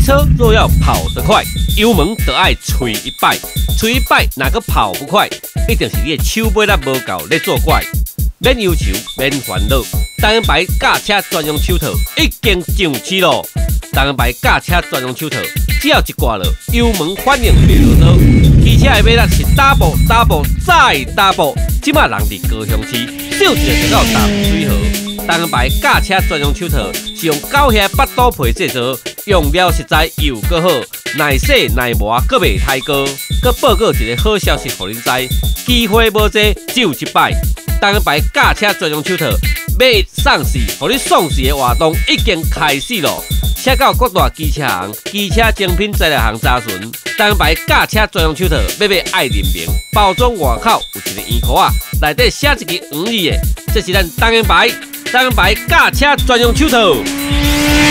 機車若要跑得快，油門得愛催一擺，催一擺若閣跑不快，一定是你的手尾力無夠咧作怪。免憂愁，免煩惱，東英牌駕車專用手套已經上市咯！東英牌駕車專用手套，只要一掛落，油門反應袂囉嗦，機車的馬力是 double double 再 double。這馬人佇高雄市，掃一下就到淡水河。東英牌駕車專用手套是用狗耳腹肚皮製造，用料實在又閣好，耐洗耐磨，閣袂太高。閣報告一个好消息予恁知，機會無濟，只有一擺。東英牌駕車專用手套買一送四，予你爽死的活動已經開始咯！請到各大機車行、機車精品材料行查詢。東英牌駕車專用手套，欲買愛認明，包裝外口有一个圓箍仔，內底寫一支黃字的，這是咱東英牌，東英牌駕車專用手套。